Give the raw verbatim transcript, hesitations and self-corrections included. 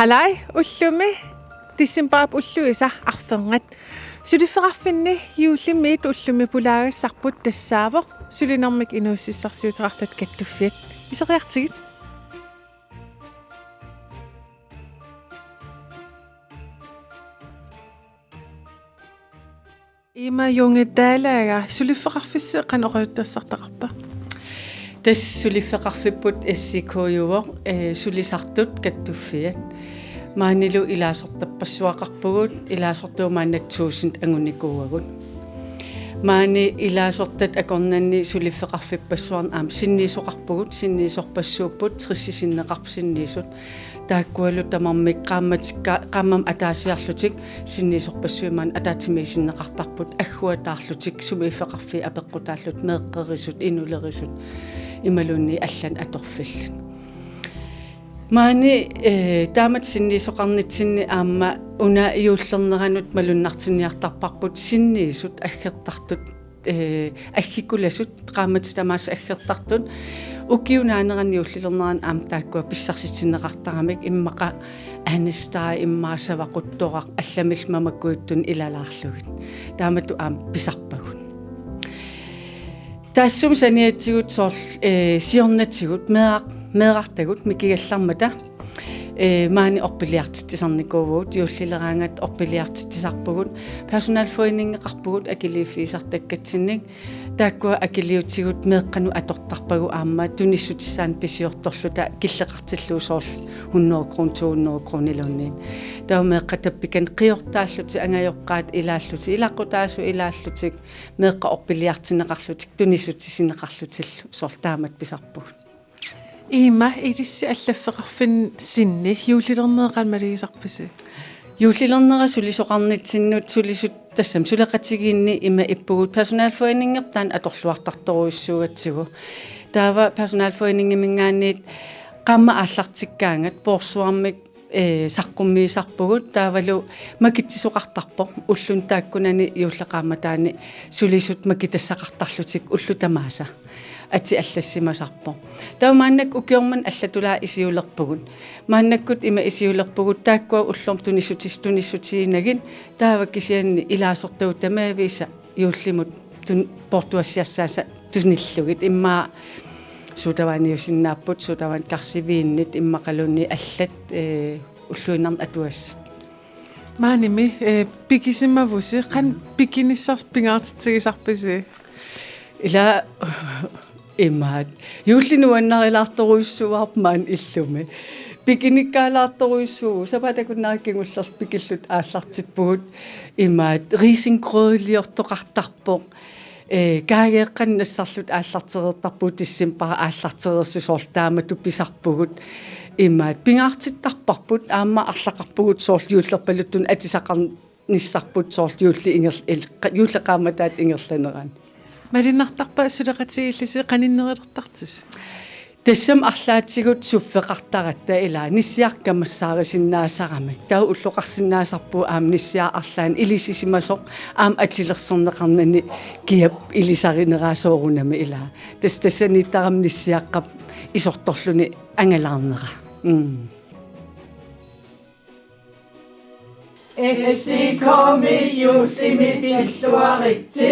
Alai, ullumi decembarip ulluisa arfernat. Suliffeqarfinni juullimiit ullumi pulaagassarput tassaavoq sulinermik inuussutissarsiuteqarluta kattuffiat. Iseriartigit. Ima Junge Dahlhager, suliffeqarfissi qanoq oqaluttuassartaqarpa? Tassa suliffeqarfipput S I K-uvoq, eh, sulisartut kattuffiat. Maanilu ilaasortappassuaqarpugut, ilaasortagut maannakkut tusind angunikuuagut. Maani ilaasortat akornanni suliffeqarfippassuarnik aamma sinniisoqarpugut, sinniisorpassuupput, tressip sinneqarput sinniisut. Taakkualu tamarmik qaammatikka-, qaammammi ataasiarlutik sinniisorpassuit maani ataatsimiit sinneqartarput, agguataarlutik, sumiiffeqarfiit apeqqutaallutik, meeqqerisut, inulerisut, imaluunniit allanut atorfillit. Maani, eh, taamatut sinniisoqarnitsinni aamma una juullerneranut malunnartinniartarparput sinniisut aggertartut, eh, aggikulasut, qaammatit tamaasa aggertartut, ukiup naanerani juullilernerani aamma taakkua pissarsitinneqartaramik, immaqa Anistaa, immaqa Savaquttoraq, allamillu mamakkuittunik ilalaarlugit. Taamatut aamma pisarpagut. Taassuma saniatigut soorlu, eh, siornatigut meeraq-, meerartagut mikigallarmata, eh, maani orpiliartitsisarnikuuvugut, juullileraangat orpiliartitsisarpugut, personalforeningeqarpugut akiliiffigisartakkatsinnik, taakkua akiliutigut meeqqanut atortarpagut aamma tunissutissaanik pisiortorluta killeqartillugu soorlu hundrede kroner, to hundrede kroneriluunniit. Taava meeqqat tappikani qiortaallutik, angajoqqaat ilaallutik, ilaqqutaasut ilaallutik, meeqqat orpiliartinneqarlutik, tunissutissineqarlutillu, soorlu taamatut pisarpugut. Ima, ilissi allaffeqarfinni juullilernera qanoq malugisarpisi? Juullilernera sulisoqarnitsinnut sulisut tassami suleqatigiinni ima ippugut, personalforeningerput taanna atorluartartorujussuugatsigu. Taava personalforeningiminngaanniit qaammat aallartikkaangat poorsuarmik, eh, saqqummiisarpugut, taavalu makitsisoqartarpoq ulluni taakkunani juulleqaammataani sulisut makitassaqartarlutik ullut tamaasa. Atit allassimasarpoq. Taava maannakkut ukioq manna allatulaa isiulerpugut. Maannakkut ima isiulerpugut taakkua ullormut tunissutis-, tunissutiginagit, taava kisianni ilaasortagut tamaaviisa juullimut tun-, poortuassiassaasa tunillugit. Immaqa sodavandsiusinnaapput, sodavandit, karsiviinit, immaqaluunniit allat, eh, ulluinnarni atugassat. Maanimi, eh, pikisimavusi, qanoq pikinissarsi pingaartitsigisarpisi? Ila imaat. Juulli nuannarilaartorujussuuarput maani illumi. Pikinikkaalaartorujussuuvoq, sapaatip akunnera kingullermi pikilluta aallartippugut. Imaat, risengrødeliortoqartarpoq. Eh, kaageeqqanik nassarluta aallartereertarpugut, decembarip aallartereersut, soorlu taamatut pisarpugut. Imaat, pingaartittarparput, aamma arlaqarpugut soorlu juullerpaluttunik atisaqarnissarput soorlu juulli inger-, il-, qa-, juulleqaammataata ingerlanerani. Malunnartarpa suleqatigiillusi qaninnerulertartusi? Tassami arlaatigut suffeqartaratta, ila nissiaqqat kamassaarisinnaasarami. Taava ulloqarsinnaasarpugut aamma nissiaq arlaannik ilisisimasoq, aamma atilersorneqarnani kiap ilisarineraa soorunami, ila. Tassa tassaniittarami nissiaqqap isortorluni angalaarnera. Mm. S I K-mi juullimi pilluaritsi.